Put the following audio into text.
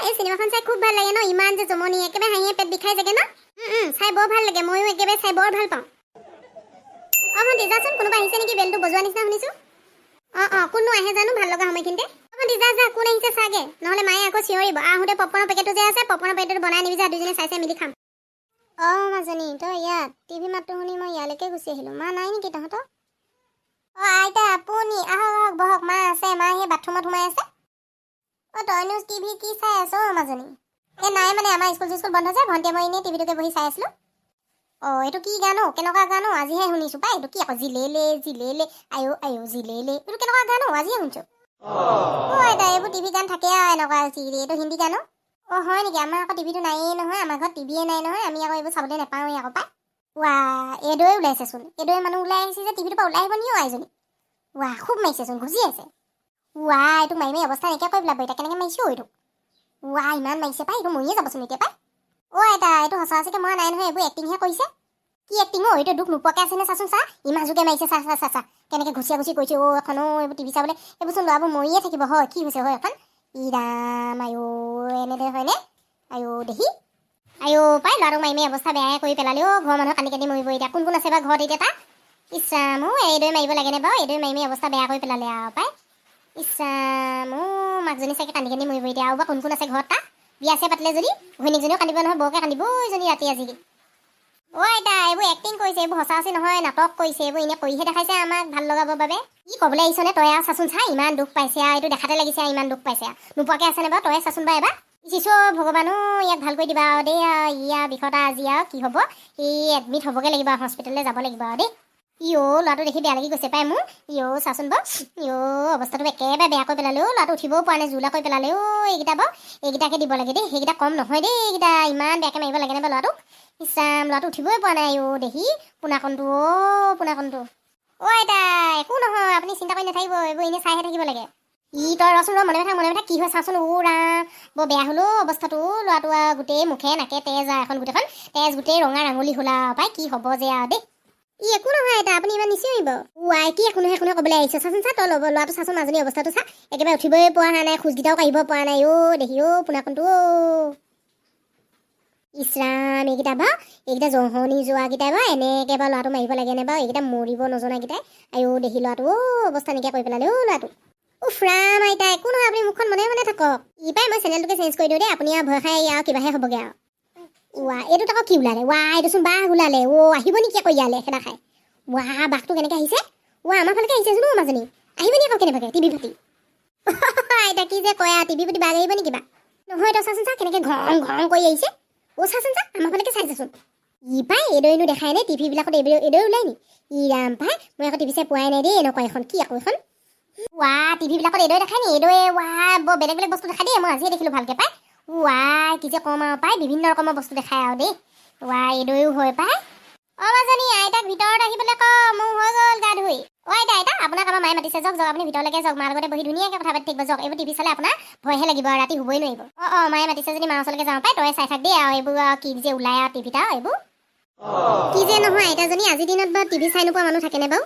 এই চিনেমাখন চাই খুব ভাল লাগে ন? ইমান যে জমনি, একেবাৰে হাঁহিয়ে পেট বিষাই যাগে ন? চাই বৰ ভাল লাগে। ময়ো একেবাৰে চাই বৰ ভাল পাওঁ। অ ভণ্টি, যাচোন, কোনোবা আহিছে নেকি? বেলটো বজোৱা নিচিনা শুনিছো। অঁ, কোননো আহে জানো ভাল লগা সময়খিনিতে। অ ভণ্টি, যা যা, কোন আহিছে চাগে, নহ'লে মায়ে আকৌ চিঞৰিব। আহোঁতে পপকৰ্ণৰ পেকেটটো যে আছে, পপকৰ্ণৰ পেকেটটো বনাই নিবি যা। দুজনে চাই চাই মিলি খাম। অ মাজনী, তই ইয়াত? টিভি মাতটো শুনি মই ইয়ালৈকে গুচি আহিলোঁ। মা নাই নেকি তহঁতৰ? অ আইতা, আপুনি আহক আহক, বহক। মা আছে, মা সেই বাথৰুমত সোমাই আছে। অ তইনো টিভি কি চাই আছ অ মাজনী? এই নাই, মানে আমাৰ স্কুল চিস্কুল বন্ধ যে, ভণ্টিয়ে মই এনেই টিভিটোকে বহি চাই আছিলোঁ। অ এইটো কি গান অ? কেনেকুৱা গান অ? আজিহে শুনিছোঁ পাই। এইটো কি আকৌ? জিলেলে জিলেলে আয়ো আয়ো জিলেলে, এইটো কেনেকুৱা গান অ? আজিহে শুনিছোঁ। অ আইতা, এইবোৰ টিভি গান থাকে আৰু এনেকুৱা চিৰি। এইটো হিন্দী গান অ। অ হয় নেকি? আমাৰ আকৌ টিভিটো নায়েই নহয়, আমাৰ ঘৰত টিভিয়ে নাই নহয়। আমি আকৌ এইবোৰ চাবলৈ নাপাওঁৱেই আকৌ পাই। ৱা, এইদৰে ওলাইছেচোন, এইদৰে মানুহ ওলাই আহিছে যে টিভিটোৰ পৰা ওলাই আহিব নি অ আইজনী? ৱা, খুব মাৰিছেচোন, গুজি আছে। ৱা, এইটো মাৰি মাৰি অৱস্থা নাইকিয়া কৰি পেলাব এতিয়া। কেনেকৈ মাৰিছে অ এইটো? ৱা, ইমান মাৰিছে পাই, এইটো মৰিয়ে যাবচোন এতিয়া পাই। অ আইতা, এইটো সঁচা সঁচিকে মৰা নাই নহয়, এইবোৰ এক্টিংহে কৰিছে। কি এক্টিং অ? এইটো দুখ নোপোৱাকৈ আছেনে? চাচোন চা, ইমান জোৰকে মাৰিছে। চা চা চা চা, কেনেকৈ ঘুচিয়া ঘুচি কৰিছে অ এখন। অ এইবোৰ টিভি চাবলৈ এইবোৰ চোন ল'ৰাবোৰ মৰিয়ে থাকিব হয়। কি হৈছে হয় এখন? ই ৰাম, আয়ো, এনেদৰে হয়নে? আয়ো দেহি, আয়ো পাই, ল'ৰাটোক মাৰি মাৰি অৱস্থা বেয়াই কৰি পেলালে অ'। ঘৰৰ মানুহে কান্দি কান্দি মৰিব এতিয়া। কোন কোন আছে বা ঘৰত এতিয়া তাৰ? ইছ ৰাম অ', এইদৰে মাৰিব লাগেনে বাৰু? এইদৰে মাৰি মাৰি অৱস্থা বেয়া কৰি পেলালে আৰু পাই। ইছ ৰাম অ', মাকজনী চাগে কান্দি কান্দি মৰিব এতিয়া। আৰু বা কোন কোন আছে ঘৰত তাৰ? বিয়া চিয়া পাতিলে যদি ঘৈণীয়েকজনীও কান্দিব নহয়, বৰকে কান্দিব এইজনী ৰাতি আজি। অ আইতা, এইবোৰ এক্টিং কৰিছে, এইবোৰ সঁচা সঁচি নহয়, নাটক কৰিছে। এইবোৰ এনেই কৰিহে দেখাইছে আমাক ভাল লগাবৰ বাবে। কি ক'বলৈ আহিছনে তই আৰু? চাচোন চা, ইমান দুখ পাইছে আৰু, এইটো দেখাতে লাগিছে আৰু ইমান দুখ পাইছে আৰু। নোপোৱাকৈ আছেনে বাৰু? তয়ে চাচোন বাৰু এবাৰ। ইছ ভগৱানো, ইয়াক ভাল কৰি দিবা আৰু দেই। আৰু ইয়া বিষতা আজি আৰু কি হ'ব? ই এডমিট হ'বগৈ লাগিব আৰু, হস্পিটেললৈ যাব লাগিব আৰু দেই। ই অ' ল'ৰাটো দেখি বেয়া লাগি গৈছে পাই মোৰ। ই অ' চাচোন বাৰু, ই অ' অৱস্থাটো একেবাৰে বেয়া কৰি পেলালে অ'। ল'ৰাটো উঠিবও পৰা নাই, জোলা কৰি পেলালে অ'। এইকেইটা বাৰু এইকেইটাকে দিব লাগে দেই, সেইকেইটা কম নহয় দেই। এইকেইটা ইমান বেয়াকৈ মাৰিব লাগেনে বাৰু ল'ৰাটোক? ইছ ৰাম, ল'ৰাটো উঠিবই পৰা নাই। অ' দেহি, পোনাকণটো অ', পোনাকণটো। অ' আইতা, একো নহয়, আপুনি চিন্তা কৰি নাথাকিব, এইবোৰ এনেই চাইহে থাকিব লাগে। ই তই ৰচোন ৰ, মনে থাক, মনে থাক। কি হয় চাচোন। অ' ৰাম, বৰ বেয়া হ'লো অৱস্থাটো। ল'ৰাটো আৰু গোটেই মুখে নাকে তেজ আৰু, এখন গোটেইখন তেজ, গোটেই ৰঙা ৰাঙলী হ'ল আৰু পাই। কি হ'ব যে আৰু দেই। ই একো নহয় আইতা, আপুনি ইমান নিচিঞৰিব। ৱাই, কি একো নহয় একো নহয় ক'বলৈ আহিছে? চাচোন চা, তই ল'ব ল'ৰাটো চাচোন, মাজনী অৱস্থাটো চা, একেবাৰে উঠিবই পৰা নাই, খোজকেইটাও কাঢ়িব পৰা নাই। অ' দেহি অ', পোনাকণটো অ'। ইছ ৰাম, এইকেইটা বাৰু এইকেইটা জহনি যোৱাকেইটাই বাৰু এনেকৈ বাৰু ল'ৰাটো মাৰিব লাগেনে বাৰু? এইকেইটা মৰিব নজনাকেইটাই। আইঅ দেহি, ল'ৰাটো অ', অৱস্থা নাইকিয়া কৰি পেলালে অ' ল'ৰাটো। উফ ৰাম, আইতা একো নহয়, আপুনি মুখখন মনে মনে থাকক। ই পাই মই চেনেলটোকে চেঞ্জ কৰি দিওঁ দেই, আপুনি আৰু ভয় খাই আৰু কিবাহে হ'বগৈ আৰু। ৱা, এইটোত আকৌ কি ওলালে? ৱা, এইটোচোন বাঘ ওলালে। অ' আহিব নেকি আকৌ ইয়ালে খেদা খাই? ৱা, বাঘটো কেনেকৈ আহিছে? ৱা, আমাৰ ফালেকে আহিছে চোন। অ' মাজনী, আহিব নি আকৌ কেনেবাকৈ টিভি ফাটি? আইতা, কি যে কয় আৰু, টিভি প্ৰতি বাঘ আহিব নেকি বা? নহয়, তই চাচোন চা, কেনেকৈ ঘং ঘং কৰি আহিছে। অ' চাচোন চা, আমাৰ ফালেকে চাইছেচোন। ই পাই এইদৰেনো দেখাই নে টিভিবিলাকত? এইদৰে এইদৰে ওলাই নি? ই ৰাম পাই, মই আকৌ টিভি চাই পোৱাই নাই দেই এনেকুৱা এখন। কি আকৌ এখন? ৱা, টিভিবিলাকত এইদৰে দেখাই নি এইদৰে? ৱা, বৰ বেলেগ বেলেগ বস্তু দেখাই দেই, মই আজিয়ে দেখিলোঁ ভালকৈ পাই। ৱা, কি যে ক'ম আৰু পাই, বিভিন্ন ৰকমৰ বস্তু দেখাই আৰু দেই। ৱা, এইদৰেও হয় পাই। অ মাজনী, আইতাক ভিতৰত আহিবলৈ ক, মোৰ হৈ গ'ল গা ধুই। অ আইতা, আইতা, আপোনাক আমাৰ মায়ে মাতিছে। যাওক যাওক, আপুনি ভিতৰলৈকে যাওক, মাৰ লগতে বহি ধুনীয়াকৈ কথা পাতি থাকিব যাওক। এইবোৰ টিভি চালে আপোনাৰ ভয়হে লাগিব আৰু, ৰাতি শুবই নোৱাৰিব। অঁ অঁ মায়ে মাতিছে যদি মাৰ ওচৰলৈকে যাওঁ পাই। তই চাই থাক দেই আৰু, এইবোৰ আৰু কি যে ওলাই আৰু টিভিত আৰু এইবোৰ কি যে নহয়। আইতাজনী, আজিৰ দিনত বাৰু টিভি চাই নোপোৱা মানুহ থাকেনে বাৰু?